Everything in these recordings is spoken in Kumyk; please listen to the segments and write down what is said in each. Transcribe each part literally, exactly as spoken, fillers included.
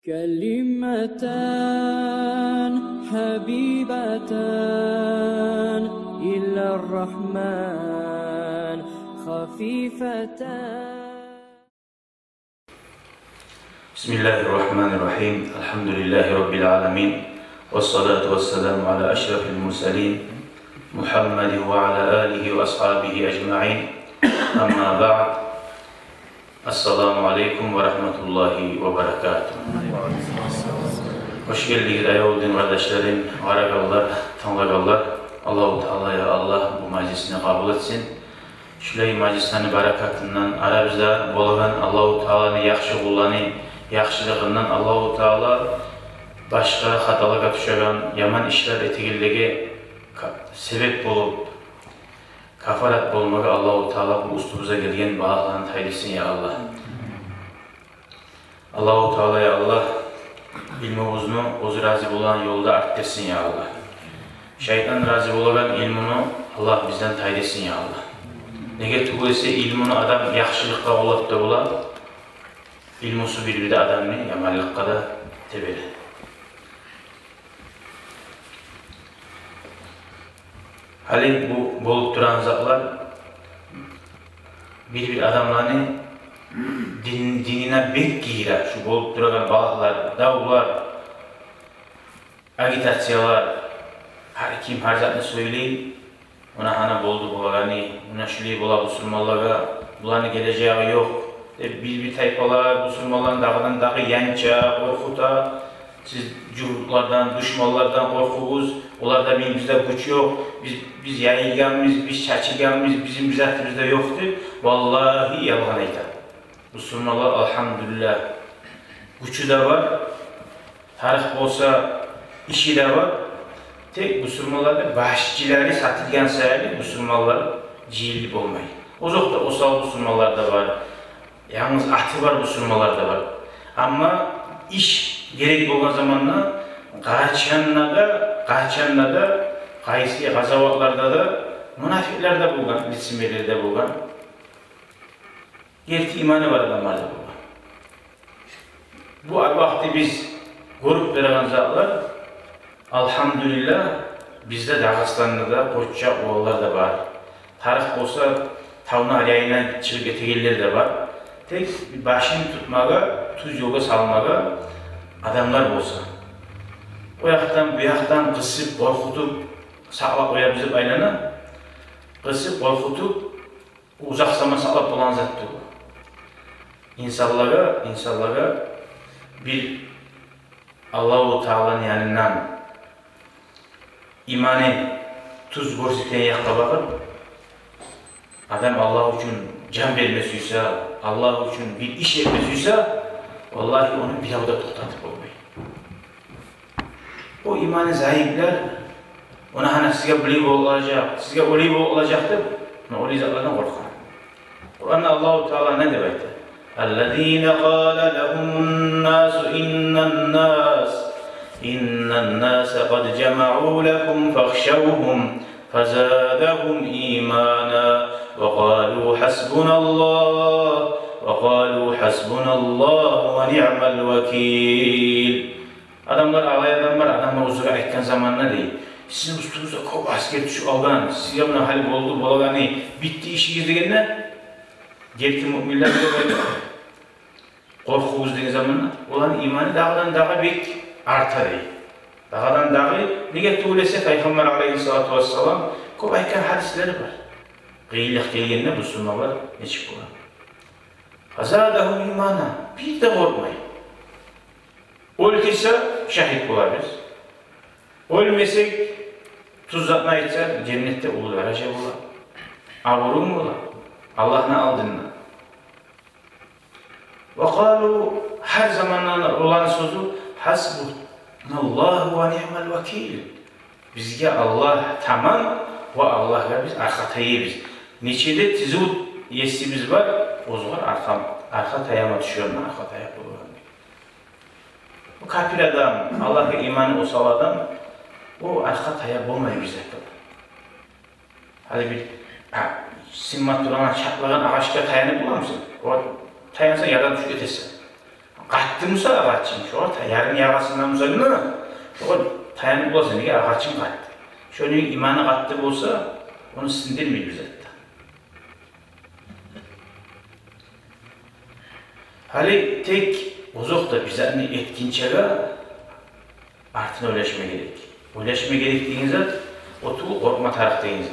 كلمتان حبيبتان إلى الرحمن خفيفتان. بسم الله الرحمن الرحيم. الحمد لله رب العالمين. والصلاة والسلام على أشرف المرسلين محمد وعلى آله وأصحابه أجمعين. أما بعد. السلام عليكم ورحمة الله وبركاته. Хош гелдигиз, аявлу дин къардашларым, къарагъанлар, тынглагъанлар. Аллагьу Таала, я Аллагь, бу мажлисни къабул этсин. Шулай мажлислени баракатындан, арабызда болагъан Аллагьу Тааланы яхшы къулланы яхшылыгъындан Аллагьу Таала башгъа хаталагъа тюшеген, яман ишлер этегенлеге ка-, себеп болуп, кафарат болмагъа Аллагьу Таала бу уьстюбюзге гелген балагьланы тайдырсын, я Аллагь. Аллагьу Таала, я Аллагь, илмубузну оьзю рази болагъан ёлда артдырсын, я Аллагь. Шайтан рази болагъан илмуну Аллагь бизден тайдырсын, я Аллагь. Неге тюгюл эсе, илмуну адам яхшылыкъгъа къоллап да бола, илмусу бир-бирде адамны яманлыкъгъа да тебере. Гьали бу болуп турагъан затлар бир-бир адамланы дин, динине бек гийире. Шу болуп турагъан балагьлар, давлар, агитациялар, гьар ким гьар затны сёйлей. Муна гьана болду болагъаны, муна шулай бола бусурманлагъа, буланы гележеги ёкъ деп, бир-бир тайпалар бусурманланы дагъыдан-дагъы янча, къоркъута. Сиз жугьутлардан, душманлардан къоркъугъуз, оларда, бизде гюч ёкъ, биз, биз яйылгъанбыз, биз чачылгъанбыз, бизин бир затыбыз да ёкъ деп, валлагьи, ялгъан айта. Бусурманлар, алгьамдулиллагь, гючю де бар, тарыкъ болса, иши де бар. Тек бусурманланы башчылары сатылгъан саялы бусурманлар жыйылып болмай. Озокъда, осал бусурманлар да бар, янгыз аты бар бусурманлар да бар. Амма иш герек болгъан заманда, къачан да, къачан да, къайсы къазаватларда да мунафикълер де болгъан, лицемерлер де болгъан. Герти иманы бар адамлар да болгъан. Бу вакъти биз гёрюп турагъан затлар, алгьамдулиллагь, бизде, Дагъыстанда да къоччакъ уланлар да бар. Тарыкъ болса, тавну аръяйына чыгъып гетегенлер де бар. Тек башын тутмагъа, тюз ёлгъа салмагъа адамлар болса. О якъдан, бу якъдан къысып, къоркъутуп сакълап къоябыз деп айлана. Къысып, къоркъутуп, узакъ заман сакълап болагъан зат тюгюл. Инсанлагъа, инсанлагъа бир Аллагьу Тааланы янындан иманы тюз гёрсетген якъгъа багъып, адам Аллагь учун жан берме сюйсе, Аллагь учун бир иш этме сюйсе, валлагьи, ону бирев де токътатып болмай. О иманы заиплер, ону гьана сизге булай болажакъ, сизге олай болажакъ деп, муна олай затлардан къоркъа. Къуранда Аллагьу Таала не деп айта? الذين قال لهم الناس إن الناس، إن الناس قد جمعوا لكم فاخشوهم فزادهم إيمانا وقالوا حسبنا الله، وقالوا حسبنا الله ونعم الوكيل. Адамлар, алай адамлар, адамлар оьзлеге айтгъан заманда, дей, сизин уьстюгюзге кёп асгер тюшюп алгъан, сизге муна гьали болду болагъаны, битди ишигиз дегенде, герти муъминлер деп айта. Къоркъугъуз деген заманда, оланы иманы дагъыдан-дагъы бек арта, дей. Дагъыдан-дагъы, неге тюгюл эсе, Пайхаммар алайгьиссалату вассалам кёп айтгъан гьадислери бар. Къыйынлыкъ гелгенде бусурманлар нечик бола. فزادهم إيمانا, бир де къоркъмай. Оьлтюрсе, шагьит болабыз. Оьлмесек, тюз затны айтса, женнетде уллу даража бола, абурунг бола Аллагьны алдында. وقالوا, гьар заманда оланы сёзю: حسبنا الله ونعم الوكيل. Бизге Аллагь таман ва Аллагьгъа биз аркъа таябыз. Нече де тизу есибиз бар, огъар аркъа, аркъа таяма тюшюрме, аркъа таяп болагъан. Бу капир адам, Аллагьгъа иманы осал адам, о аркъа таяп болмай бир затгъа. Гьали бир, гьа, сынма турагъан, чатлагъан агъачгъа таянып боламысан? О, таянсанг, ярдан тюшюп гетесен. Къатты буса агъачынг, шогъар та-, ярым ягъасындан буса гьона, шогъар таянып боласан, неге, агъачынг къатты. Шону иманы къатты болса, ону сындырмай бир зат да. Гьали тек озокъда бир затны этгинчеге артын ойлашма герек. Ойлашма герек деген зат, о тюгюл къоркъма тарыкъ деген зат.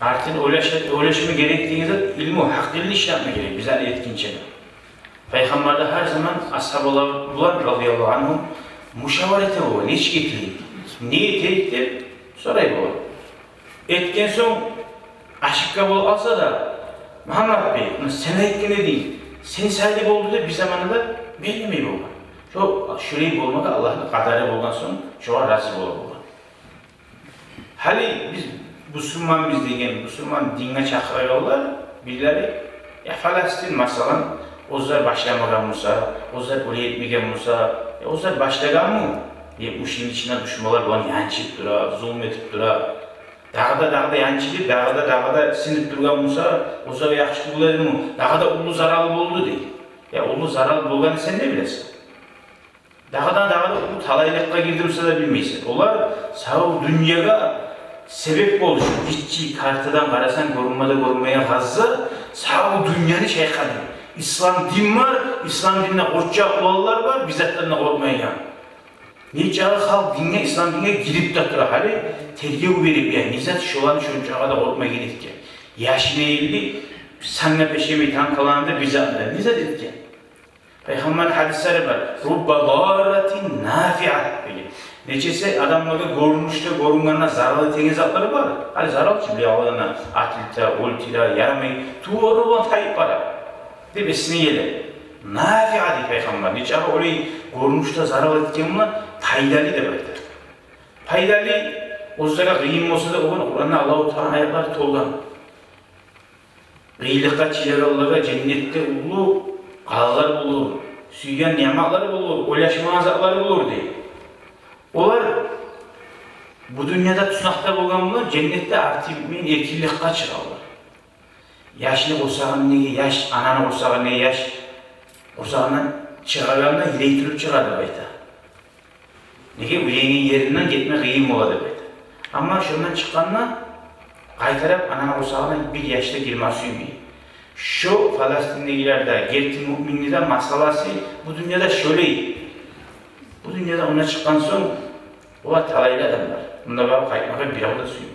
Артын ойлаша-, ойлашма герек деген зат, илму, гьакъылны ишлетме герек бир затны этгинчеге. Пайхаммар да гьар заман асгьабалар булан, радияллагьу ангьум, мушавара эте болгъан, нечик этейик, не этейик деп сорай болгъан. Этген сонг, ошибка болуп къалса да, Мугьаммат бек, муна сен айтгъан эдинг, сен сайлы болду деп бир заманда да белгилемей болгъан. Шо, шолай болмагъа Аллагьны къадары болгъан сонг, шогъар рази бола болгъан. Гьали биз бусурманбыз деген, бусурман динге чакъырагъанлар, бирлери, я Фаластин, масала, оьзлер башламагъан буса, оьзлер олай этмеген буса, я оьзлер башлагъанмы деп, ушуну ичинде душманлар булан янчып тура, зулму этип тура. Дагъы да, дагъы да янчылып, дагъы да, дагъы да сынып тургъан буса, оьзлеге яхшы тюгюл эдими, дагъы да уллу зарал болду дей. Я уллу зарал болгъанны сен де билесен. Дагъыдан дагъы да уллу талайлыкъгъа гирди буса да билмейсен. Олар сав дюньягъа себеп болду. Шу гиччи картадан къарасанг, гёрюнме де гёрюнмейген Гъазза сав дюньяны чайкъады. Ислам дин бар, ислам динде къоччакъ уланлар бар, бир затдан да къоркъмайгъан. Нечакъы халкъ динге, ислам динге гирип де тура, гьали тергев берип, я не зат шоланы шончакъы да къоркъмайгъан этген. Яшына элли, санга пешемей танкаланы да, бир затны да, не зат этген? Пайхаммарны гьадислери бар. «Рубба дарратин нафиа» деген. Нечесе адамлагъа гёрюнюшде гёрюнгенде зарал этеген затлары бар. Гьали зарал чы, биле, алгъанда атылта, оьлтюре, ярамай, тувары булан тайып бара деп эсине геле. Нафиа дей Пайхаммар. Нечакъы олай гёрюнюшде зарал этген булан пайдалы деп айта. Пайдалы, оьзлеге къыйын болса да, огъар Къуранда Аллагьу Тааланы аятлары толгъан. Къыйынлыкъгъа чыдагъанлагъа женнетде уллу къалалар болур, сюйген ниъматлар болур, ойлашмагъан затлар болур дей. Олар бу дюньяда туснакъда болгъан булан женнетде артыкъ эркинликге чыгъалар. Яшны къурсагъындагъы яш, ананы къурсагъындагъы яш къурсагъындан чыгъагъанда йылай туруп чыгъа деп айта. Неге, уьйренген еринден гетме къыйын бола деп айта. Амма шондан чыкъгъанда къайтарып ананы къурсагъына бир яш да гирме сюймей. Шо Фаластиндегилер де, герти муъминни де масъаласы бу дюньяда шолай. Бу дюньядан онда чыкъгъан сонг, олар талайлы адамлар. Онда барып къайтмагъа бирев де сюймей.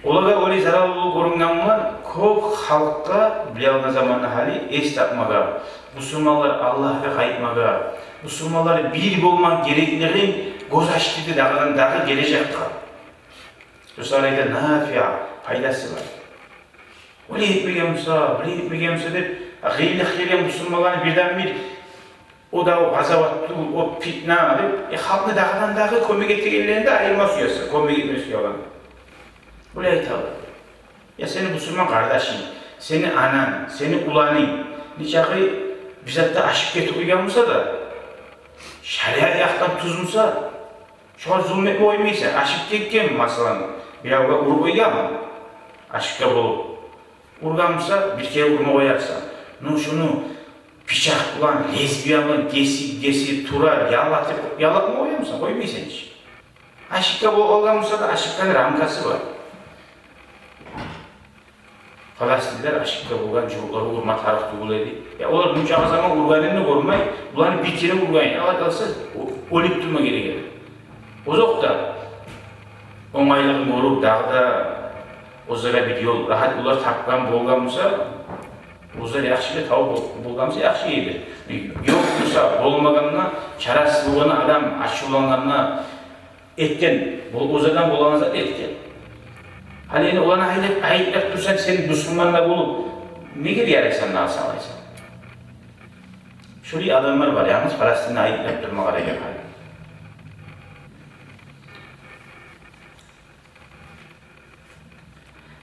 Олагъа олай зарал болуп гёрюнген булан, кёп халкъгъа биле алгъан заманда гьали эс тапмагъа, бусурманлар Аллагьгъа къайтмагъа, бусурманлар бир болмагъа гереклигин гёз ачдырды дагъыдан-дагъы гележекге. Шо саялы да нафиа, пайдасы бар. Олай этмеген буса, булай этмеген буса деп, къыйынлыкъ гелген бусурманланы бирден-бир о да о къазават тюгюл, о питна деп, э, халкъны дагъыдан-дагъы кёмек этегенлерин де айырма сюесен, кёмек этме сюеген. Булай айталар. Я сени бусурман къардашынг, сени ананг, сени уланынг нечакъы бир затда ашып гетип къойгъан буса да, шариат якъдан тюз буса, шогъар зулму этме къоймайсан. Ашып гетген, масала, биревге уруп къойгъан, ашыкъгъа болуп. Ургъан буса, бир керен урма къоярсан. Ну, шуну пычакъ булан, лезвия булан гесип, гесип, турап, ялатып, ялатма къоямысан? Къоймайсан гьеч. Ашыкъгъа болуп къалгъан буса да, ашыкъгъаны рамкасы бар. Фаластинлер ашыкъгъа болгъан жугьутланы урма тарыкъ тюгюл эди. Я олар мунча заман ургъанын да гёрмей, буланы бир керен ургъан эди. Алай къалса, о-, оьлюп турма герек эди. Озокъда, онгайлыгъын гёрюп, дагъы да оьзлеге бир ёл, рагьат ёллар тапгъан болгъан буса, оьзлер яхшы да тавуп бол-, болгъан буса, яхшы эди. Ёкъ буса, болмагъанда, чарасыз болгъанда адам ачувлангъанда этген, бол-, оьзлерден болагъан зат этген. Гьали энни оланы айып-, айыплап турсанг, сен бусурман да болуп, неге ярайсан, насип алайсан? Шолай адамлар бар, янгыз Фаластинни айыплап турма къарайгъан гьали.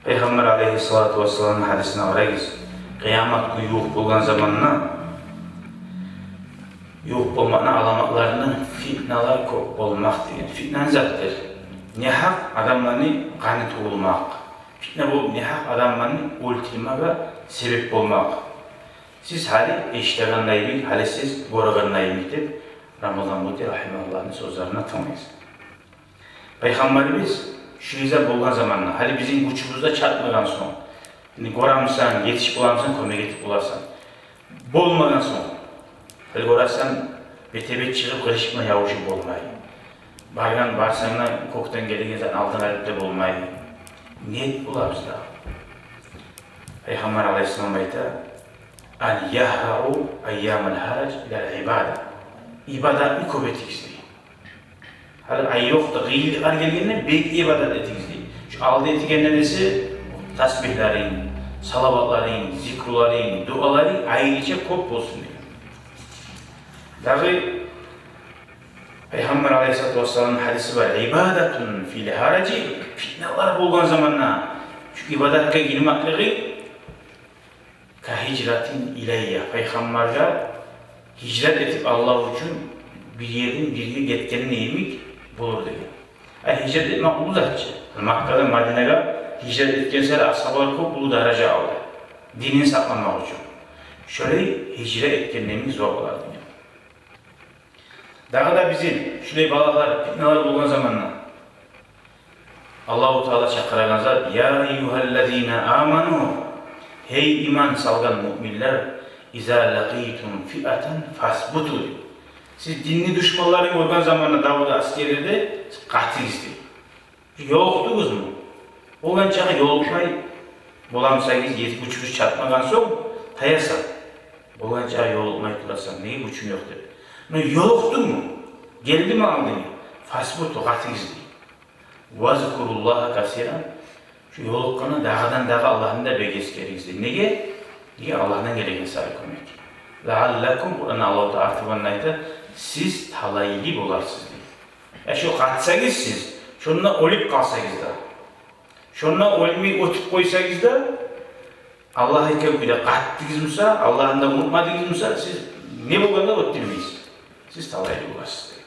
Пайхаммар алейгьиссалату вассаламны гьадисине къарагъыз. Къыямат гюн ювукъ болгъан заманда, ювукъ болмакъны аламатларындан фитналар кёп болмакъ деген. Фитна не затдыр? Негьакъ адамланы къаны тёгюлмек, Питне болуп, негьакъ адамланы оьлтюрмеге себеп болмакъ. Сиз гьали эшитегенлей йимик, гьали сиз гёрегенлей йимик деп Рамазан Бути рагьимагьуллагьны сёзлерине тынглайсыз. Пайхаммарыбыз шу иза болгъан заманда, гьали бизин гючюбюз де чатмагъан сонг, гёремисен, етишип боламысан, кёмек этип боларсан. Болмагъан сонг, гьали гёресен, бетге-бет чыгъып, къырышып булан ябушуп болмай. Баргъан, барсанг да, кёкден гелеген затны алдын алып да болмай. Не этип болабыз да? Пайхаммар алайгьиссалам айта: «Ан ягьрагьу айямал гьараж илал ибада». Ибадатны кёп этигиз дей. Гьали ай ёкъда, къыйынлыкълар гелгенде бек ибадат этигиз дей. Шу алда этегенден эсе тасбигьлеринг, салаватларынг, зикруларынг, дуаларынг айрыча кёп болсун деген. Дагъы Пайхаммар алайгьиссалату вассаламны гьадиси бар: «Ибадатун фил гьаражи», питналар болгъан заманда шу ибадатгъа гирмеклиги «Ка гьижратин илайя», Пайхаммаргъа гьижрат этип, Аллагь учун бир ерден бир ерге гетгенни йимик болур деген. А гьижрат этмек уллу зат чы. Маккадан Мадинагъа гьижрат этген саялы асгьабалар кёп уллу даража алды динин сакъламакъ учун. Шолай гьижрат этгенни йимик зувап алар деген. Дагъы да бизин шулай балагьлар, питналар болгъан заманда Аллагьу Таала чакъырагъан зат: «Я айюгьаллазина аману», гьей иман салгъан муъминлер, «иза лакъитум фиатан фасбуту», — дей. Сиз динни душманларын гёрген заманда, давда, аскерлерде, къатыгъыз дей. Ёлукъдугъузму? Болгъан чакъы ёлукъмай боламысагъыз, етип гючюгюз чатмагъан сонг, таясан. Болгъан чакъы ёлукъмай турасан, неге, гючюм ёкъ деп. Но ёлукъдунгму? Гелдими алдынга? «Фасбуту», къатыгъыз дей. «Вазкуруллагьа касира». Шу ёлукъгъанда дагъыдан-дагъы Аллагьны да бек эсгеригиз дей. Неге? Неге, Аллагьдан гелеген саялы кёмек. «Лааллакум», Къуранда Аллагьу Таала артындан айта, сиз талайлы боларсыз дей. Я шо къатсагъыз сиз, шонда оьлюп къалсагъыз да, шонда оьлмей оьтюп къойсагъыз да, Аллагь айтгъан кюйде къатдыгъыз буса, Аллагьны да унутмадыгъыз буса, сиз не болгъанда оьтдюрмейсиз. Сиз талайлы боласыз дей.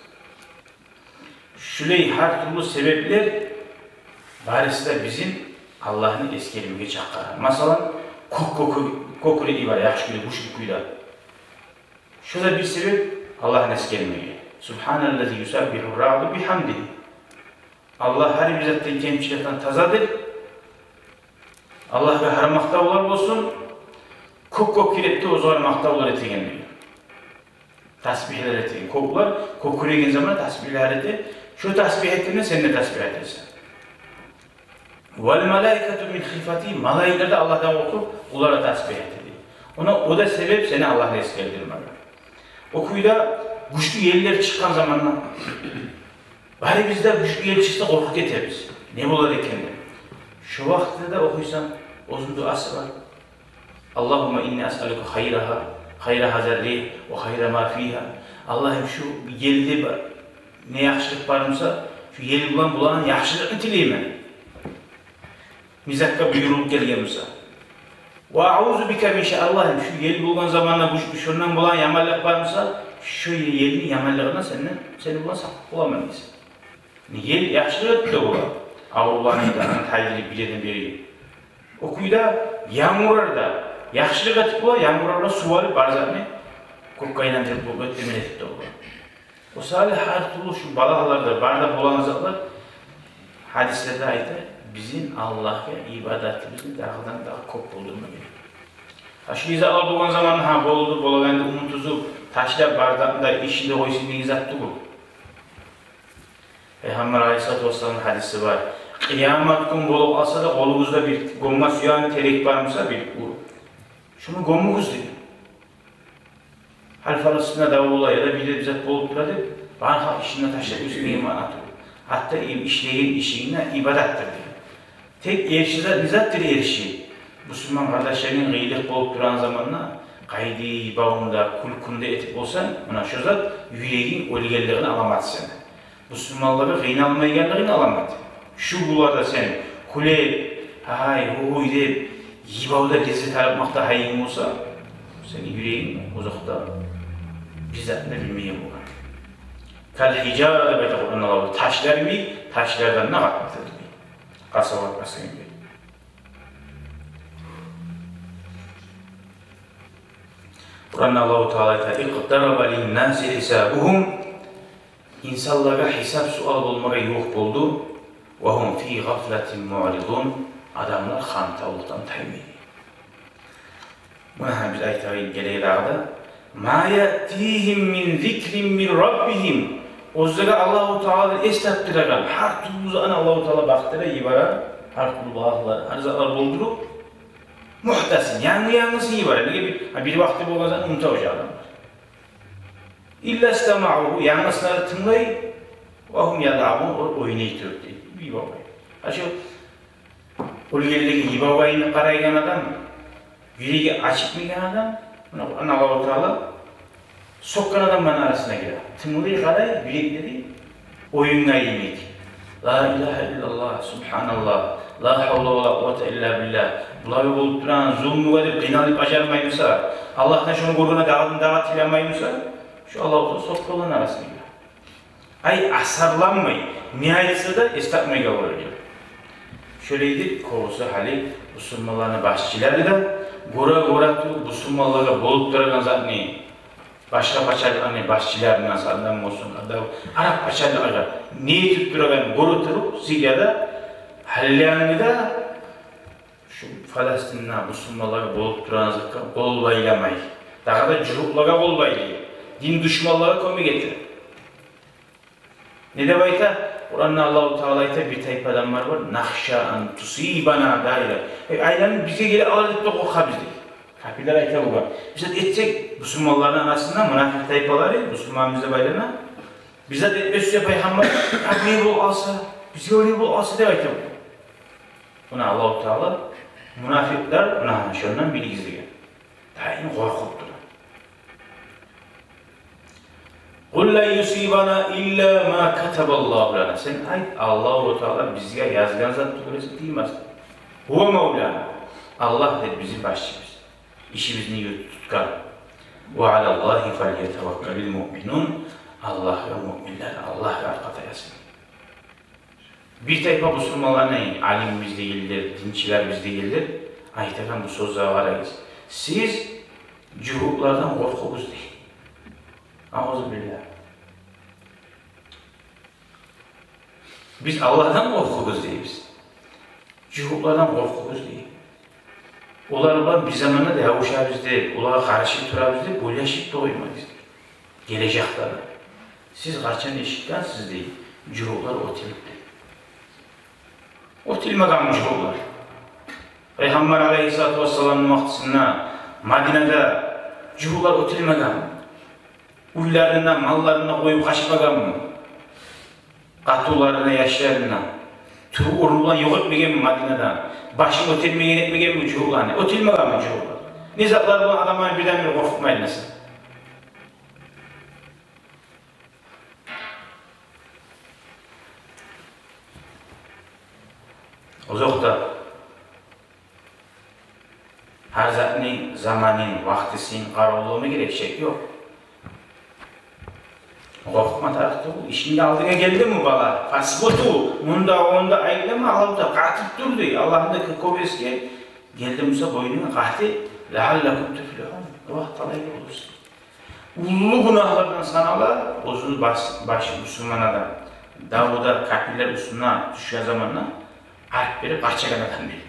Шулай гьар тюрлю себеплер барысы да бизин Аллагьны эсгермеге чакъыра. Масала, кёк, кёк, кёкюрегиз бар, яхшы кюйде, гючлю кюйде. Шо да бир себеп Аллагьны эсгермеге. «Субгьаналлази юсаббигьу рагьду бигьамдигьи». Аллагь гьар бир затдан, кемчиликден тазадыр. Аллагьгъа гьар макътавлар болсун. Кёк-кёкюрек де огъар макътавлар этеген деген. Тасбигьлер этеген. Кёклер кёкюреген заманда тасбигьлер эте. Шо тасбигь этгенде сен де тасбигь этесен. «Вал малаикату мин хифатигьи», малайиклер де Аллагьдан къоркъуп, олар да тасбигь эте дей. Она о да себеп сени Аллагьны эсгердирмеге. О кюйде гючлю еллер чыкъгъан заманда, барыбыз да гючлю ел чыкъса къоркъуп гетебиз, не болар экен деп. Шо вакътиде де охуйсан, оьзюню дуасы бар. «Аллагьумма инни асъалука хайрагьа, хайра гьазар ригь ва хайра ма фигьа». Аллагьым, шу елде бар, не яхшылыкъ бар буса, шу ел булан болагъан яхшылыкъны тилеймен. Не затгъа буюрулуп гелген буса. «Ва аузу бика мин шар-», Аллагьым, шу ел болгъан заманда бу, шондан болагъан яманлыкъ бар буса, шу елни яманлыгъындан сенден, сени булан сакъланып боламан дейсен. Ел яхшылыкъ этип де бола, аврувланы да тайдырып, бир ерден бир ерге. О кюйде янгурлар да яхшылыкъ этип бола, янгурлар да сув алып, бар затны кёкге айландырып, бу оьтдюрмени этип де бола. О саялы гьар тюрлю шу балагьлар да, бар да болагъан затлар, гьадислерде айта, бизин Аллагьгъа ибадатыбызны дагъыдан-дагъы кёп болдурма герек. А шу изалар болгъан заманда, гьа, болду, болагъанны унутуп, ташлап, бар затны да, ишин де къойсун деген зат тюгюл. Пайхаммар алайгьиссалату вассаламны гьадиси бар. Къыямат гюн болуп къалса да, къолугъузда бир гёмме сюеген терек бар буса, бир ур, шуну гёмюгюз деген. Гьали Фаластинде дав бола, яда бир де бир зат болуп тура деп, бар халкъ ишин де ташлап юрюсюн деген маъна тюгюл. Гьатта иш-, ишлеген ишинг де ибадатдыр деген. Тек эрши зат не затдыр, эрши? Бусурман къардашларынга къыйынлыкъ болуп турагъан заманда, къайдагъы бавунда, кюлкюнде этип болсанг, муна шо зат юрегинг оьлгенлигини аламаты сени. Бусурманлагъа къыйналмайгъанлыгъынгны аламаты. Шу буларда сен кюлеп, гьай-гьуй деп, йибавда леззет алып макътагъанынг болса, сени юрегинг озокъда бир затны да билмейген болгъан. «Кал гьижара», — деп айта Къуранда Аллагь, ташлар йимик, ташлардан да къаттыдыр дей. Къасават басгъан йимик. Къуранда Аллагьу Таала айта: «Икътараба линнаси хисабугьум». Инсанлагъа гьисап-суал болмагъа ювукъ болду. «Ва гьум фи гъафлатин муъридун». Адамлар хантавлукъдан таймай. Муна гьа биз айтайыкъ гелеген дагъы да: «Ма яътигьим мин зикрин мин раббигьим». Оьзлеге Аллагьу Тааладан эс тапдырагъан, гьар тюрлю затны Аллагьу Таала бакъдыра, йибере, гьар тюрлю балагьлар, гьар затлар болдуруп, мугьдасин, янгы-янгысын йибере. Неге бир, гьа, бир вакъти болгъан затны унута уже адамлар. «Илла стамаъугьу», янгысын да тынглай, «ва гьум ялъабун», о ойнай туруп дей. Бир бакъгъан. Гьа, шо оьлгенлеге йибавайны къарайгъан адам, юреги ачытмайгъан адам, муна Аллагьу Таала сёкген адамланы арасына гире. Тынглай, къарай, юреклери оюнгъа йимик. Ла илагьа иллаллагь, субгьаналлагь, ла гьавла ва ла къуввата илла биллагь. Булай болуп турагъан зулмугъа деп къыйналып бажармай буса, Аллагьдан шону гёргенде дагъы, дагъы тилемей буса, шо Аллагьу Таала сёкгенлени арасына гире. Ай, асарланмай, не айтса да эс тапмай къала. Шолай деп, кёбюсю гьали бусурманланы башчылары да гёре-гёре туруп, бусурманлагъа болуп турагъан затны, башгъа пачалыкъланы башчыларына, Саддам болсун, Къаддафи, араб пачалыкъларына не этип турагъанын гёре туруп, Сирияда, гьаллангы да шу Фаластинде бусурманлагъа болуп турагъан затгъа къол байламай, дагъы да жугьутлагъа къол байлай, дин душманлагъа кёмек эте. Не деп айта? Къуранда Аллагьу Таала айта, бир тайпа адамлар бар, «Нахша ан тусибана даира». Э, айланып бизге геле алар деп де къоркъабыз дей. Капирлер айта бугъар. Биз зат этсек, бусурманланы арасында мунафикъ тайпалары, бусурманбыз деп айлана, биз зат этмесе, пайхаммар, «Аб, не болуп къалса, бизге олай болуп къалса», — деп айта бугъар. Муна Аллагьу Таала мунафикълар, муна шондан билигиз деген. Дайым къоркъуп тура. «Къул лан юсибана илла ма катабаллагьу лана». Сен айт, Аллагьу Таала бизге язгъан зат тюгюл эсе тиймес. «Гьува мавлана». Аллагь дей бизин башчыбыз, ишибизни юрютюп тутгъан. «Ва алаллагьи фалятаваккалил муъминун». Аллагьгъа муъминлер, Аллагьгъа аркъа таясын. Бир тайпа бусурманланы, алимибиз дегенлер, динчилерибиз дегенлер айтагъан бу сёзге къарагъыз: «Сиз жугьутлардан къоркъугъуз», — дей. Аузу биллагь. Биз Аллагьдан къоркъугъуз дейбиз. Жугьутлардан къоркъугъуз дей. Олар булан бир заманда да ябушабыз деп, олагъа къаршы турабыз деп ойлашып да къоймагъыз дей. Гележекде де. Сиз къачан эшитгенсиз дей, жугьутлар оьтюлюп деп? Оьтюлмегенми жугьутлар? Пайхаммар алайгьиссалату вассаламны вакътисинде Мадинада жугьутлар оьтюлмегенми? Уьйлерин де, малларын да къоюп къачмагъанмы? Къатынларын да, яшларын да. Тюбю-урну булан ёкъ этмегенми Мадинадан? Башын гётермеген этмегенми жугьутланы? Оьтюлмегенми жугьутлар? Не затлар булан адамлар бирден-бир къоркъутмай эсе? Озокъда, гьар затны заманын, вакътисин къаравуллама герек, шек ёкъ. Къоркъутма тарыкъ тюгюл. Ишинг алдынга гелдими, бала? Пасбуту, мунда, онда айыплама, Аллагьу Таала къатып тур дей. Аллагьны да кёп эсге, гелди буса бойнунга къаты, «лаъаллакум туфлигьун». О вакъти талайлы болурсуз. Уллу гюнагьлардан санала оьзюню баш-, башы бусурман адам, давда, капирлер уьстюне тюшген заманда арт берип къачагъан адам дей.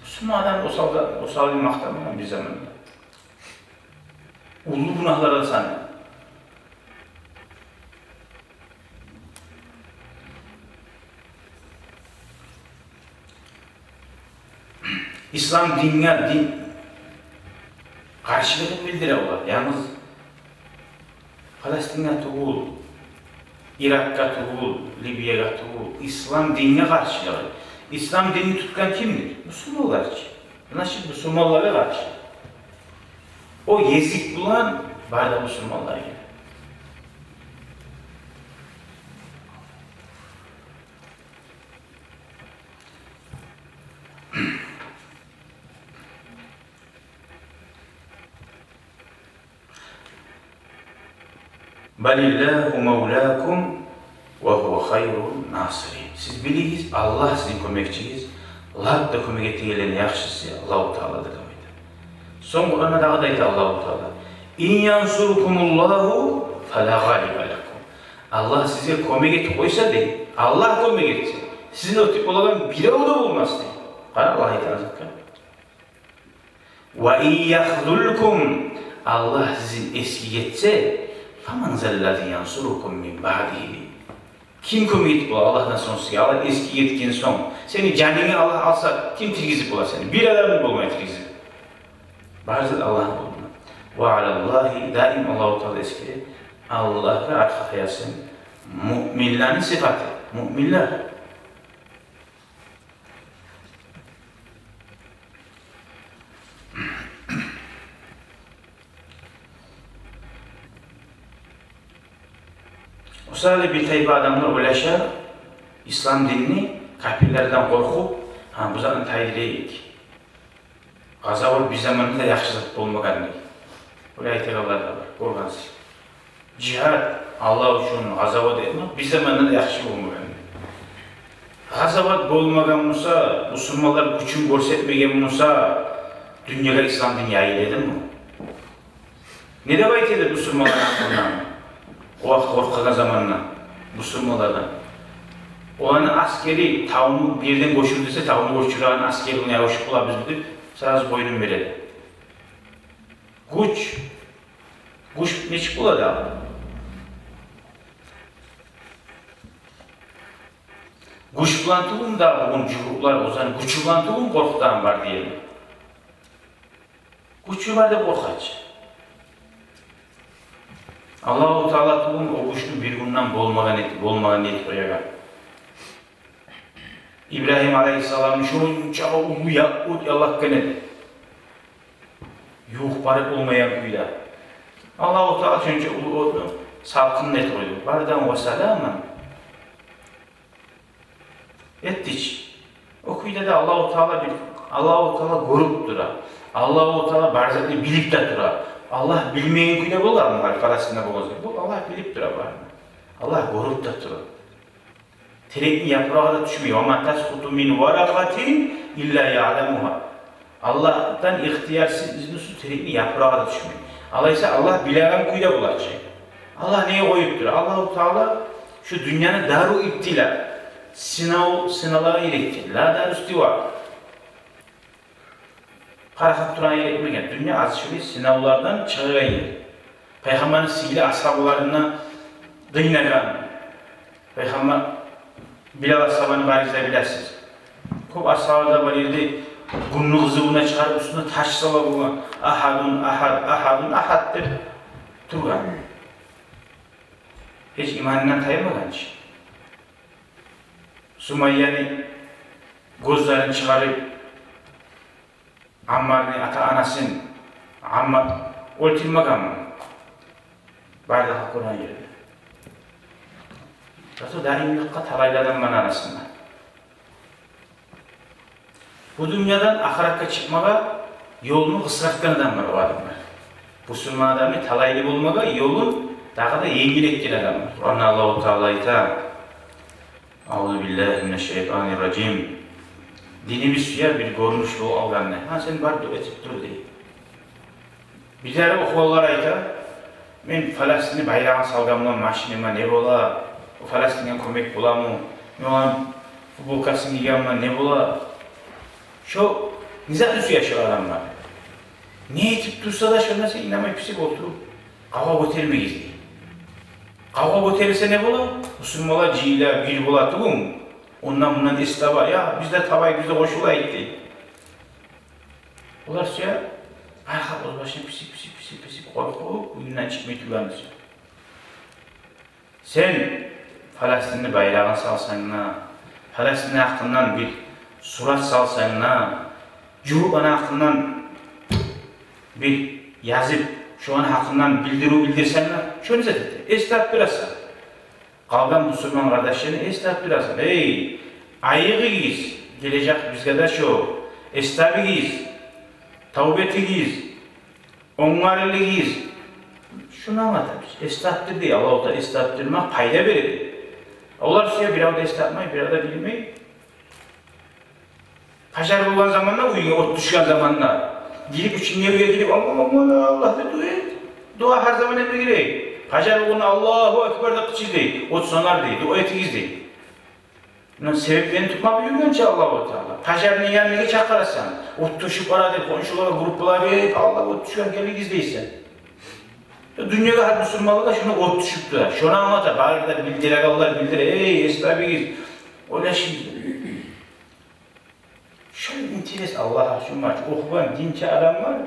Бусурман адам осал да, осал деп макътанмагъан бир заманда. Уллу гюнагьлардан санала. Ислам динге, дин къаршылыгъын билдире олар. Янгыз Палестинге тюгюл, Иракъгъа тюгюл, Ливиягъа тюгюл. Ислам динге къаршылыгъы. Ислам динни тутгъан кимдир? Бусурманлар чы. Значит, бусурманлагъа къаршы. О языкъ булан бары да бусурманлар геле. «Балиллагьу мавлакум ва гьува хайрун насирин». Сиз билигиз, Аллагь сизин кёмекчигиз, лап да кёмек этегенлени яхшысы Аллагьу Таала деп айта. Сонг Къуранда дагъы да айта Аллагьу Таала: «Ин янсуркумуллагьу фала гъалиба лакум». Аллагь сизге кёмек этип къойса, дей, Аллагь кёмек этсе, сизин оьтюп болагъан бирев де болмас, дей. Къара, Аллагь айтагъан затгъа. «Ва ин яхзулкум», Аллагь сизин эсгик этсе, «фаман заллази янсурукум мин баъдигьи». Ким кёмек этип бола Аллагьдан сонг сизге? Аллагь эсгик этген сонг, сени жанынгны Аллагь алса, ким тиргизип бола сени? Бир адам да болмай тиргизип. Бары зат Аллагьны къолунда. «Ва алаллагьи», даим Аллагьу Таала эсгере, Аллагьгъа аркъа таясын. Муъминлени сыпаты. Муъминлер. О саялы бир тайпа адамлар ойлаша, ислам динни капирлерден къоркъуп, гьа, бу затны тайдырайыкъ. Къазават бир заманда да яхшы зат болмагъан, дей. Олай айтагъанлар да бар, гёргенсиз. Жигьад, Аллагь учун къазават этмек бир заманда да яхшы болмагъан. Къазават болмагъан буса, бусурманлар гючюн гёрсетмеген буса, дюньягъа ислам дин яйыла эдими? Не деп айта эди бусурманлар гьакъында? Къоркъ-, къоркъагъан заманда бусурманлардан. Оланы аскери тавну бир ерден гёчюр десе, тавну гёчюреген аскери, ону ябушуп къалабыз деп, сразу бойнун береди. Гюч, гюч нечик бола дагъы? Гюч булан тюгюлмю дагъы бугюн жугьутлар, оьзлени гючю булан тюгюлмю къоркъутагъан бар дегенни? Гючю бар деп къоркъа чы. Аллагьу Таала тюгюлмю о гючню бир гюнден болмагъан эт-, болмагъан этип къоягъан? Ибрагьим алайгьиссаламны шончакъы уллу я-, от яллатгъан эди. Ювукъ барып болмайгъан кюйде. Аллагьу Таала шонча уллу отну салкъын этип къойду. Бардан ва саламан этди чи. О кюйде де Аллагьу Таала бир, Аллагьу Таала гёрюп тура. Аллагьу Таала бар затны билип де тура. Аллагь билмейген кюйде боламы, гьали Палестинде болгъан зат? Бу Аллагь билип тура барын. Аллагь гёрюп де тура. Терекни япырагъы да тюшмей. «Ва ма таскъуту мин варакъатин илла яъламугьа». Аллагьдан ихтиярсыз, изнусуз терекни япырагъы да тюшмей. Алайса, Аллагь билеген кюйде бола чы. Аллагь неге къоюп тура? Аллагьу Таала шу дюньяны дару ибтила, сынав, сыналгъа яратгъан. Ла дару истива. Къаргъап турагъан ер этмеген. Дюнья аз шулай сынавлардан чыгъагъан ер. Пайхаммарны сыйлы асгьабаларына къыйнагъан. Пайхаммар, Билал асгьабаны барыгъыз да билесиз. Кёп асгьаба да бар эди, гюнню къызывуна чыгъарып, уьстюне таш сала болгъан. «Агьадун агьад, агьадун агьад» деп тургъан. Гьеч иманындан таймагъан чы. Сумайяны гёзлерин чыгъарып, Аммарны ата-анасын Аммар оьлтюрмегенми? Бары да халкъ гёрген ерде. Зато даимликге талайлы адамланы арасында. Бу дюньядан ахыратгъа чыкъмагъа ёлну къысгъартгъан адамлар, о адамлар. Бусурман адамны талайлы болмагъа ёлун дагъы да енгил этген адамлар. Къуранда Аллагьу Таала айта: «Аузу биллагьи минаш-шайтанир-ражим». Динибиз сюе бир гёрюнюш болуп алгъанны. «Гьа, сен бар, дуа этип тур», – дей. Бирлери, охугъанлар айта: «Мен Фаластинни байрагъын салгъан булан машинама не бола? О Фаластинге кёмек боламы? Мен оланы футболкасын гийген булан не бола?» Шо не затны сюе шо адамлар? Не этип турса да, шо нерсеге инанмай, писип олтуруп, къавгъа гётермегиз, дей. Къавгъа гётерилсе не бола? Бусурманлар жыйыла, бир бола тюгюлмю? Ондан-мундан эс таба, я, биз де табайыкъ, биз де къошулайыкъ, дей. Олар сюе, гьар халкъ оьз башына писип, писип, писип, писип, къоркъуп, уьюнден чыкъмай тургъанны сюе. Сен Фаластинни байрагъын салсанг да, Фаластинни гьакъындан бир сурат салсанг да, жугьутланы гьакъындан бир язып, шоланы гьакъындан билдирив билдирсенг де, шону зат эте. Эс тапдырасан. Къалгъан бусурман къардашланы эс тапдырасан. Эй, айыгъыгъыз, гележек бизге де шо. Эс табыгъыз, тавба этигиз, онгарылыгъыз. Шуну англатабыз. Эс тапдыр, дей Аллагьу Таала, эс тапдырмакъ пайда береди. Олар сюе бирев де эс тапмай, бирев де билмей. Пожар болгъан заманда, уьюнге от тюшген заманда, гирип, ичинге, уьйге гирип, «Аллагь, Аллагь, Аллагь» деп дуа эт. Дуа гьар заман этме герек. Пажар болгъанда «Аллагьу акбар» деп къычыр дей, от сёнер дей, дуа этигиз дей. Муна себеплени тутмакъ буюргъан чы Аллагьу Таала. Пажарны янына чакъырасан, от тюшюп бара деп, хоншулагъа, группалагъа берип, «Аллагь, от тюшген, гелигиз» дейсен. Дюньягъа, гьар бусурманлагъа шуну от тюшюп тура. Шуну англата, бары да билдирегенлер билдире: «Эй, эс табыгъыз, ойлашыгъыз». Шо интерес Аллагь учун бар. Охугъан динчи адамлар,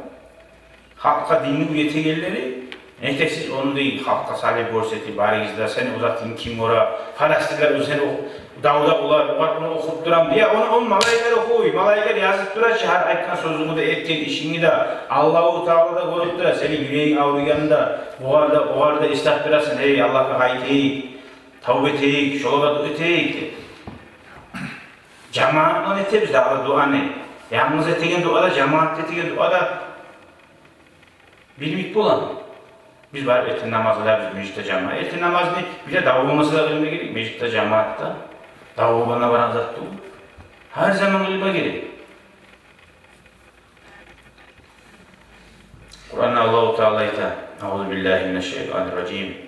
халкъгъа динни уьйретегенлери, нетесиз ону дей, халкъгъа салып гёрсетип, барыгъыз да, сени узатгъын ким гёре, фаластинлер, сени о-, давда олар, олар ону охуп турам дей. Ону, ону малайиклер охуй, малайиклер язып тура чы, гьар айтгъан сёзюнгню де, этген ишингни де, Аллагьу Таала да гёрюп тура, сени юрегинг авругъанда, бугъар да, огъар да эслеп турасан: «Эй, Аллагьгъа къайтайыкъ, тавба этейик, шолагъа дуа этейик», – деп. Жамаат булан этебиз дагъы дуаны. Янгыз этеген дуа да, жамаат этеген дуа да бир йимик бола. Биз барып эртен намаз къылабыз межитде жамаат. Эртен намазны бир де дав болмаса да къылма герек, межитде жамаатда. Дав болгъанда барагъан зат тюгюл. Гьар заман къылма герек. Къуранда Аллагьу Таала айта: «Аузу биллагьи минаш-шайтанир-ражим.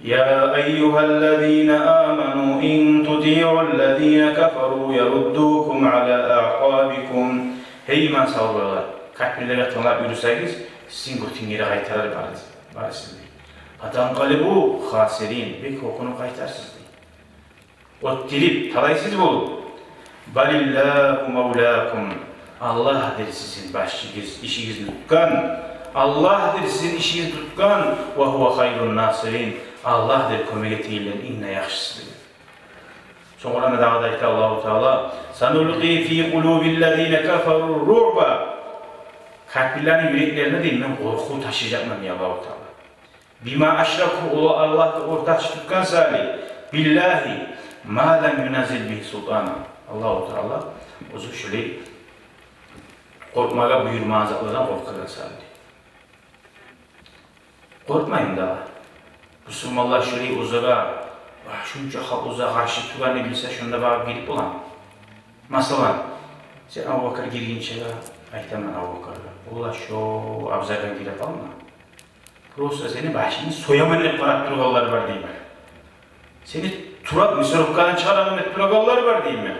Я айюгьаллазина аману ин тутиъуллазина кафару яруддукум ала аъкъабикум». Гьей иман салгъанлар, капирлеге тынглап юрюсегиз, сизин гётюгюзге къайтарар бары, бары сизин. Фатанкъалибу хасирин, бек гьёкюнюп къайтарсыз дей. Оьттюрюп, талайсыз болуп. Балиллагьу мавлакум. Аллагьдыр сизин башчыгъыз, ишигизни тутгъан. Аллагьдыр сизин ишигизни тутгъан. Ва гьува хайрун насирин. Аллагьдыр кёмек этегенлени инг де яхшысы дей. Сонг Къуранда дагъы да айта Аллагьу Таала: «Санулкъи фи къулубиллазина кафару руъба». Капирлени юреклерине дей мен къоркъув ташлажакъман дей Аллагьу Таала. «Бима ашраку», олар Аллагьгъа ортакъчы тутгъан саялы, «биллагьи ма лам юназзил бигьи султана». Аллагьу Таала оьзю шулай къоркъмагъа буюрмагъан затлардан къоркъагъан саялы. Къоркъмайым дагъы. Бусурманлар шулай оьзюне, ва, шунча халкъ оьзюне къаршы тургъанны билсе, шонда багъып гирип боламы? Масала, сен Абубакар гиргинче де айтаман Абубакаргъа: «Валлагь, шо абзаргъа гирип къалма. Просто сени башынгны сояман деп къарап тургъанлар бар», – деймен. «Сени турап, мясорубкадан чыгъараман деп турагъанлар бар», – деймен.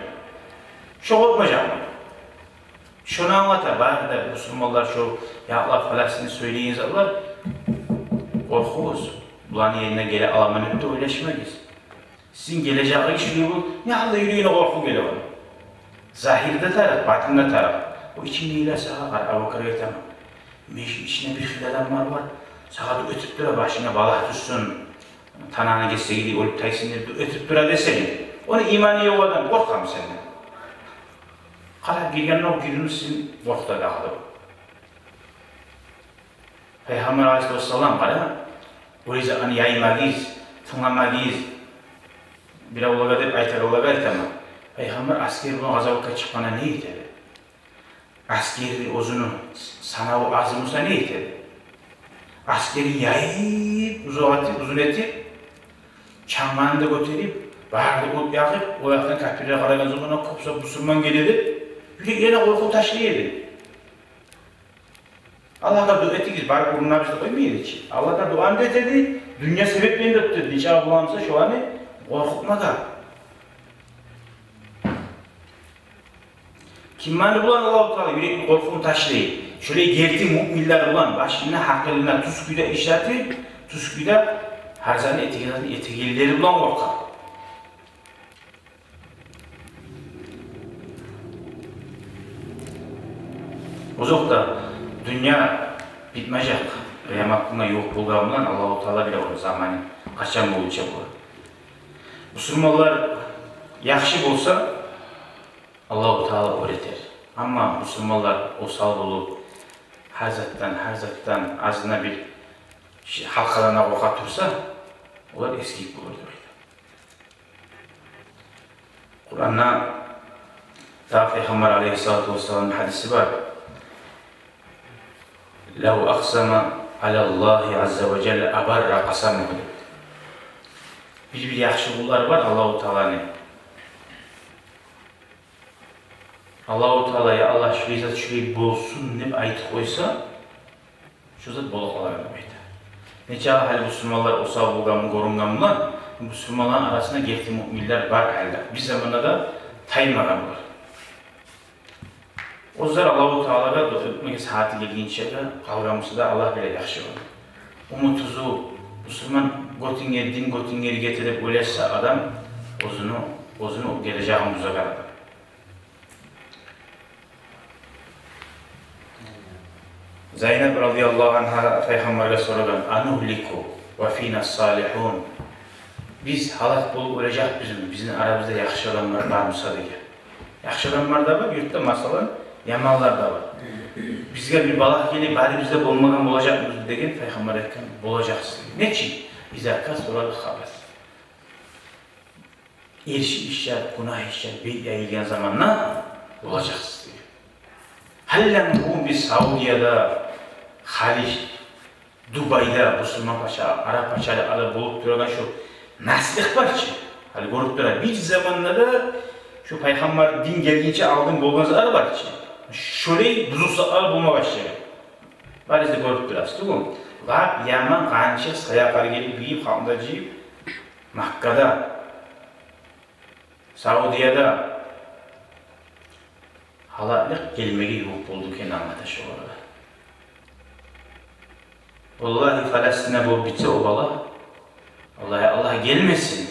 Шо къоркъмажакъмы? Шону англата бары да бусурманлар, шо якълап Фаластинни сёйлейген затлар. Къоркъугъуз. Буланы ерине геле аламан деп де ойлашмагъыз. Сизин гележегигиз шулай бу, не гьалда юрегине къоркъув геле ону. Загьирде тарыкъ, батында тарыкъ. О ичингдегилер сагъа къара, Абубакаргъа айтаман. Межитни ичинде бир хыйлы адамлар бар. Сагъа дуа этип тура, башынга балагь тюшсюн, танангны гесеги де оьлюп тайсын деп дуа этип тура десенг, ону иманы ёкъ адам къоркъамы сенден? Къарап гиргенде о гирмисин къоркъута дагъы да. Пайхаммар алайгьиссалату вассалам, къара, олай затны яймагъыз, тынгламагъыз. Биревлеге деп айтагъанлагъа айтаман. Пайхаммар асгер булан къазаватгъа чыкъгъанда не эте эди? Асгерни оьзюню санаву аз буса не эте эди? Асгерин яйып, узакъ этип, узун этип, чангын да гётерип, барын да от ягъып, о якъдан капирлер къарагъан заманда кёп сап бусурман геле деп, юреклерине къоркъув ташлай эди. Аллагьгъа дуа этигиз, барып урунабыз деп къоймай эди чи. Аллагьгъа дуаны да эте эди, дюнья себеплени де тута эди. Нечакъы боламыса шоланы къоркъутмагъа. Кимлер булан Аллагьу Таала юрекни къоркъувун ташлай? Шолай герти муъминлер булан, башына, гьакъылына тюз кюйде ишлетип, тюз кюйде гьар затны этеген, этегенлери булан къоркъа. Озокъда, дюнья битмежек. Къыямат гюнге ювукъ болгъан булан Аллагьу Таала биле ону заманы къачан болуп чыгъар. Бусурманлар яхшы болса, Аллагьу Таала оьр этер. Амма бусурманлар осал болуп, гьар затдан, гьар затдан азына бир ши-, гьалкъадан да къоркъа турса, олар эсгик болур деп айта. Къуранда да Пайхаммар алайгьиссалату вассаламны гьадиси бар. «Лав акъсама алаллагьи азза ва жалла абарра къасамагьу», – деп. Бир-бир яхшы къуллар бар Аллагьу Тааланы. Аллагьу Таала, я Аллагь, шулай зат шулай болсун деп айтып къойса, шо зат болуп къалар деп айта. Нечакъы гьали бусурманлар осал болгъанмы, гёрюнген булан, бусурманланы арасында герти муъминлер бар гьали. Бир заманда да таймагъан булар. Оьзлер Аллагьу Таалагъа дуа этмеге сагьаты гелгинче де къалгъан буса да, Аллагь биле яхшылыгъын. Умутсуз бусурман, гётюнге, дин гётюнге гете деп ойлашса адам, оьзюню, оьзюню гележегин бузагъан адам. Зайнап радияллагьу ангьа Пайхаммаргъа сорагъан: «Анугьлику ва фина салигьун?» Биз гьалак болуп оьлежекбизми, бизин арабызда яхшы адамлар бар буса деген. Яхшы адамлар да бар юртда, масала, яманлар да бар. Бизге бир балагь гелип, барыбыз да болмагъан болажакъбызмы деген, Пайхаммар айтгъан: «Болажакъсыз». Нечик? «Иза касурал хабас». Эрши ишлер, гюнагь ишлер бек яйылгъан заманда болажакъсыз деген. Гьаллан бу биз Саудияда, Халиж, Дубайда, бусурман пача, араб пачалыкъларда болуп турагъан шу наслыкъ бар чы. Гьали гёрюп тура, бир заманда да шу Пайхаммар дин гелгинче алдын болгъан затлар бар чы. Шолай бузукъ затлар болма башлады. Барыгъыз да гёрюп турасыз, тюгюлмю? Лап яман къанчы саякъар гелип, гийип, халкъны да жыйып, Маккада, Саудияда гьалаклыкъ гелмеге ювукъ болду экен, англата шоларгъа. Валлагьи, Фаластинде болуп битсе о балагь, валлагьи, Аллагь гелмесин.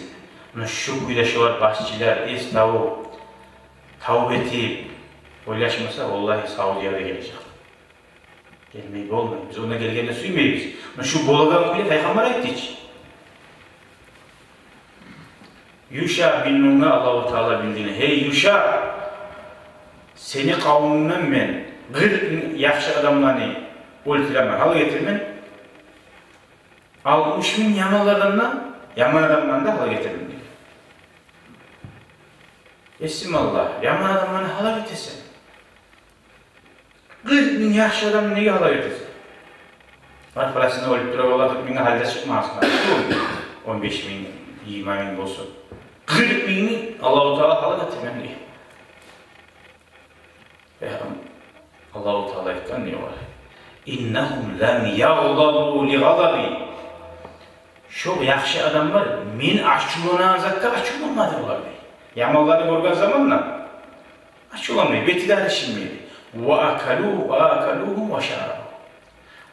Муна шу кюйде шолар, башчылар, эс тавуп, тавба этип ойлашмаса, валлагьи, Саудияда гележек. Гелмей болмай. Биз онда гелгенни сюймейбиз. Муна шу болагъан кюйде Пайхаммар айтды чы. Юша бин Нунгъа Аллагьу Таала билдирген: «Гьей, Юша, сени къавумунгдан мен къыркъ минг яхшы адамланы оьлтюремен, гьалак этермен. Алтмыш минг яманлардан да, яман адамланы да гьалак этермен», — деген. Эсим Аллагь, яман адамланы гьалак этесен. Къыркъ минг яхшы адамны неге гьалак этесен? Бар, Фаластинде оьлюп тура, валлагь, къыркъ мингге гьали де чыкъмагъансыз. Он беш минг, йигирма минг болсун. Къыркъ мингни Аллагьу Таала гьалак этермен деген. Яни Аллагьу Таала айтгъан не бар? «Иннагьум лам ягъдабу ли гъадаби». Шо яхшы адамлар мен ачувланагъан затгъа ачувланмады булар, дей. Яманланы гёрген заманда ачувланмай, бети де алышынмай. «Ва акалу, ва акалугьум ва шарабу».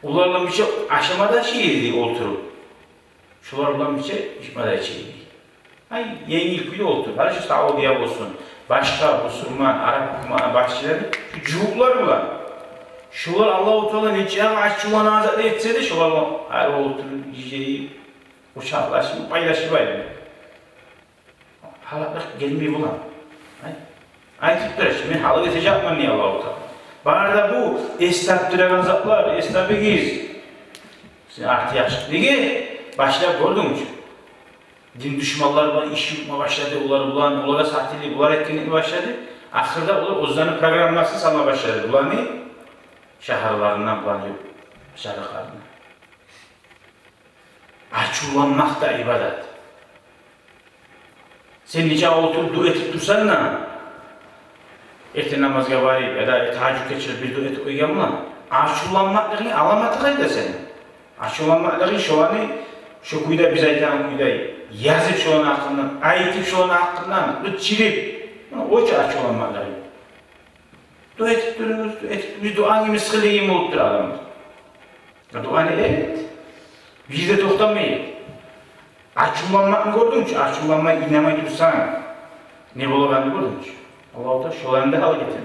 Олар булан бирче ашама да иче эди олтуруп. Шолар булан бирче ичме де иче эди. Ай, енгил кюйде олтуруп. Гьали шу Саудия болсун, башгъа бусурман, араб гьукуматны башчылары, шу жугьутлар булан. Шолар Аллагьу Таала нечакъы ачувланагъан зат этсе де, шолар булан гьали олтуруп, жыйылып, къучакълашып, пайлашып айланып. Гьалаклыкъ гелмей булан. Ай, айтып тура чы, мен гьалак этежекмен дей Аллагьу Таала. Бары да бу эс тапдырагъан затлар, эс табыгъыз. Сен арты яхшы. Неге? Башлап гёрдюнгмю чю? Дин душманлар булан иш юрютме башлады, олар булан, олагъа сатылып, олар этген этме башлады. Ахырда олар оьзлени программасын салма башлады. Буланы шагьарларындан, буланы ёкъ шагьарларындан. Ачувланмакъ да ибадат. Сен нечакъы олтуруп дуа этип турсанг да, эртен намазгъа барып, яда тагьажжудгъа чыгъып бир дуа этип къойгъан булан, ачувланмакълыгъынгны аламаты къайда сени? Ачувланмакълыгъынг шоланы, шо кюйде, биз айтагъан кюйде, язып шоланы гьакъындан, айтып шоланы гьакъындан, къычырып. Муна о чу ачувланмакълыгъынг. Дуа этип туругъуз, дуа этип туругъуз, дуаны мысгъыллыгъы болуп тура адамлар. Дуаны эт, бир де токътамай эт. Ачувланмакъны гёрдюнгмю чю? Ачувланмай, инамай турсанг, не болагъанын гёрдюнгмю чю? Аллагьу Таала шоланы да гьалак этер.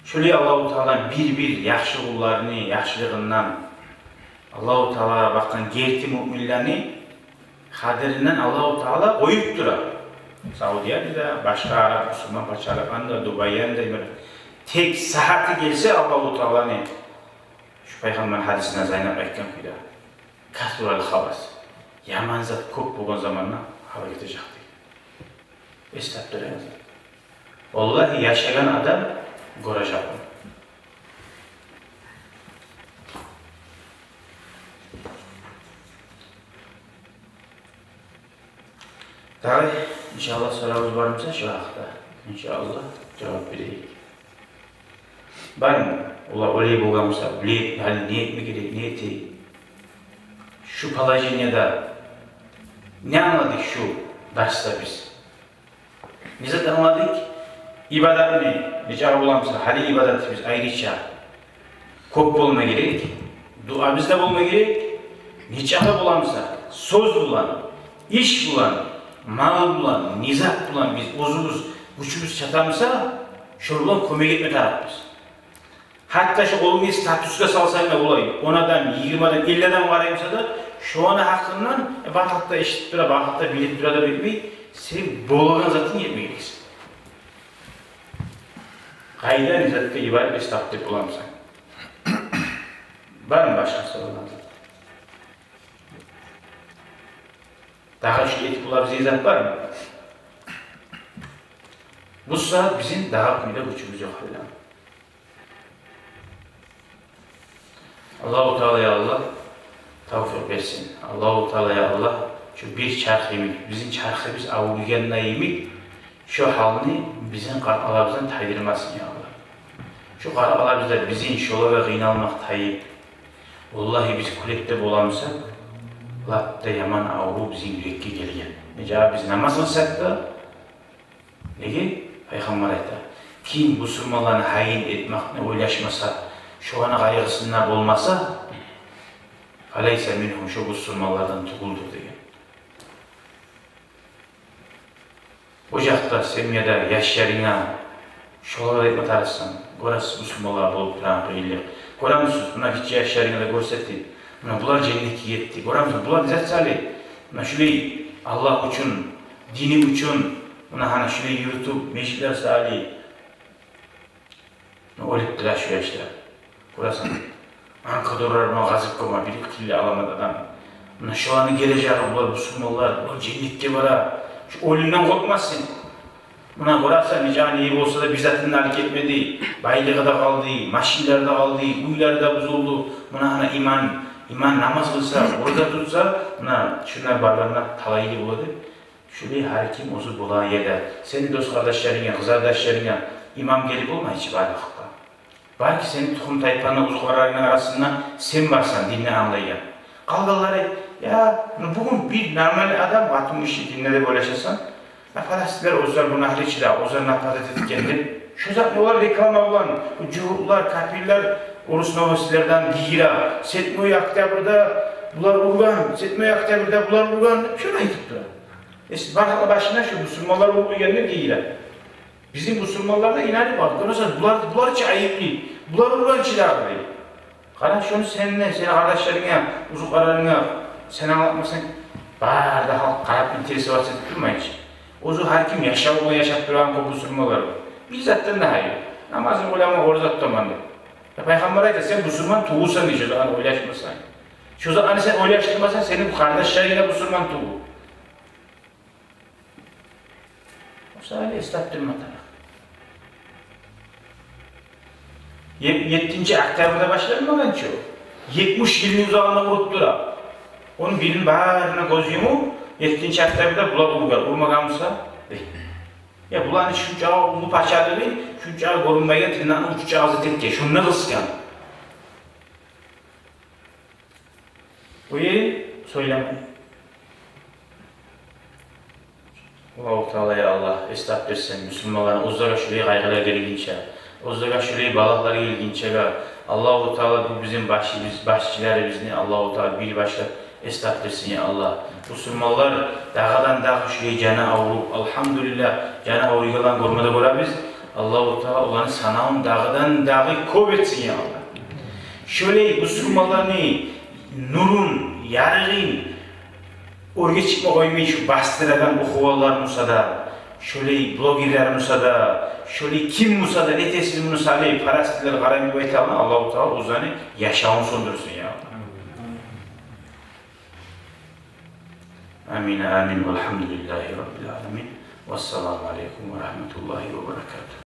Шолай Аллагьу Таала бир-бир яхшы къулларыны яхшылыгъындан, Аллагьу Таалагъа бакъгъан герти муъминлени къадиринден Аллагьу Таала къоюп тура. Саудияны да, башгъа араб мусулман пачалыкъланы да, Дубайны да, эмир. Тек сагьаты гелсе Аллагьу Тааланы, шу Пайхаммар гьадисинде Зайнап айтгъан кюйде, «Касурал хабас». Яман зат кёп болгъан заманда гьалак этежек дей. Эс тапдырагъан зат. Валлагьи, яшагъан адам гёрежек ону. Дагъы, иншааллагь, соравугъуз бармы эсе шу гьакъда? Иншааллагь, жавап берейик. Бармы? Олар олай болгъан буса, биле, гьали не этме герек, не этейик? Шу положенияда не англадыкъ шу дарсда биз? Не зат англадыкъ? Ибадатны, нечакъы боламса, гьали ибадатыбыз айрыча кёп болма герек, дуабыз да болма герек. Нечакъы боламса, сёз булан, иш булан, мал булан, не зат булан биз оьзюбюз гючюбюз чатамса, шо булан кёмек этме тарыкъбыз. Гьатта шо къолунгну статусгъа салсанг да, олай он адам, йигирма адам, элли адам къараймса да, шону гьакъындан, э, бары халкъ да эшитип тура, бары халкъ да билип тура деп этмей, сен болагъан затынг этме герексен. Къайда, не затгъа ибарат эс тапдырып боламсан? Бармы башгъа сорагъан зат? Дагъы шулай этип болабыз деген зат бармы? Бу сагьат бизин дагъы кюйде гючюбюз ёкъ гьали. Аллагьу Таала, я Аллагь, тавфикъ берсин. Аллагьу Таала, я Аллагь, шу бир чарх йимик, бизин чархыбыз авруйгъанда йимик, шо гьалны бизин къаркъараларыбыздан тайдырмасын, я Аллагь. Шо къаркъараларыбызда бизин шолагъа къыйналмакъ тайып, валлагьи, биз кюлекде боламсакъ, лап да яман аврув бизин юрекге гелген. Нечакъы биз намаз къылсакъ да, неге? Пайхаммар айта: ким бусурманланы гьайын этмекни ойлашмаса, шоланы къайгъысында болмаса, фалайса мингьум, шо бусурманлардан тюгюлдюр деген. О якъда, семьяда яшларынга шолай айтма тарыкъсан. Гёресиз, бусурманлагъа болуп турагъан къыйынлыкъ. Гёремисиз, муна гиччи яшларынга да гёрсетип, муна булар женнетге гетди. Гёремисиз, булар не зат салып, муна шулай Аллагь учун, дини учун, муна гьана шулай юрютюп, межитлер салып, оьлюп тура шу яшлар. Гёресен, анкадорлар булан къазып къойма, бир-эки тилли аламат адам. Муна шоланы гележеги булар, бусурманлар, булар женнетге бара. Шу оьлюмден къоркъмасын. Муна гёресен, нечакъы не болса да, бир затын да алып гетмеди. Байлыгъы да къалды, машинлери де къалды, уьйлери де бузулду. Муна гьана иман, иман, намаз къылса, ораза тутса, муна шунда баргъанда талайлы болады. Шулай гьар ким оьзю болагъан ерде. Сени дос-къардашларынга, къызардашларынга имам гелип болмай чы бары вакътда. Балики, сени тухум-тайпангны, узукъарларынгны арасында сен барсан динни англайгъан. Къалгъанлары, я, ну, бугюн бир нормальный адам, къатынгиши, динде деп ойлашасан, нападать этдилер, оьзлер гюнагьлы чы да, оьзлер нападать этген деп. Шо затны олар реклама булан, бу жугьутлар, капирлер, орус новостьлерден гийире. Седьмое октябрьда булар ургъан, седьмое октябрьда булар ургъан деп шону айтып тура. Эс, бары башына шо бусурманлар уруп къойгъан деп гийире. Бизин бусурманлар да инанып къалды. Гёресен, булар, булар чы айыплы. Булар ургъан чы дагъы дей. Къара, шону сен де, сени къардашларынга, узукъарларынга сен англатмасанг, бары да халкъ къарап, интересоваться этип турмай чы. Оьзю гьар ким яшавун яшап турагъан кёп бусурманлар бар. Бир затдан да гьайыр. Намазын къыламан, ораза тутаман деп. Я, Пайхаммар айта, сен бусурман тюгюлсен дей, шо затны ойлашмасанг. Шо затны сен ойлашдырмасанг, сени къардашларынг да бусурман тюгюл. О саялы эс тапдырма тарыкъ. Е-, еттинчи октябрьда башланмагъан чы о. Етмиш йылны узагъында уруп тура. Ону бирин барына гёз юмуп, еттинчи октябрьда булар ургъан, урмагъан буса, э. Я, буланы шунча уллу пачалыгъы, шунча гёрюнмейген тырнакъны учучагъы зат этген, шунда къысгъан. Уьйрен, сёйлеме. Аллагьу Таала, я Аллагь, эс тапдырсын бусурманланы, оьзлеге шулай къайгъылар гелгинче, оьзлеге шулай балагьлар гелгинчеге, Аллагьу Таала бу бизин башыбыз, башчыларыбызны Аллагьу Таала бир башлап эс тапдырсын, я Аллагь. Бусурманлар дагъыдан-дагъы шулай жаны авруп, алгьамдулиллагь, жаны авруйгъанланы гёрме де гёребиз. Аллагьу Таала оланы санавун дагъыдан-дагъы кёп этсин, я Аллагь. Шолай бусурманланы нурун, ярыгъын оьрге чыкъма къоймай, шу бастырагъан охугъанлар буса да, шолай блогерлер буса да, шолай ким буса да, нетесиз муну салып, парасатлар къарамай деп айтагъан, Аллагьу Таала оьзлени яшавун сёндюрсюн, я Аллагь. Амин, амин. Валгьамдулиллагьи раббил аламин. Вассаламу алейкум ва рагьматуллагьи ва баракатугь.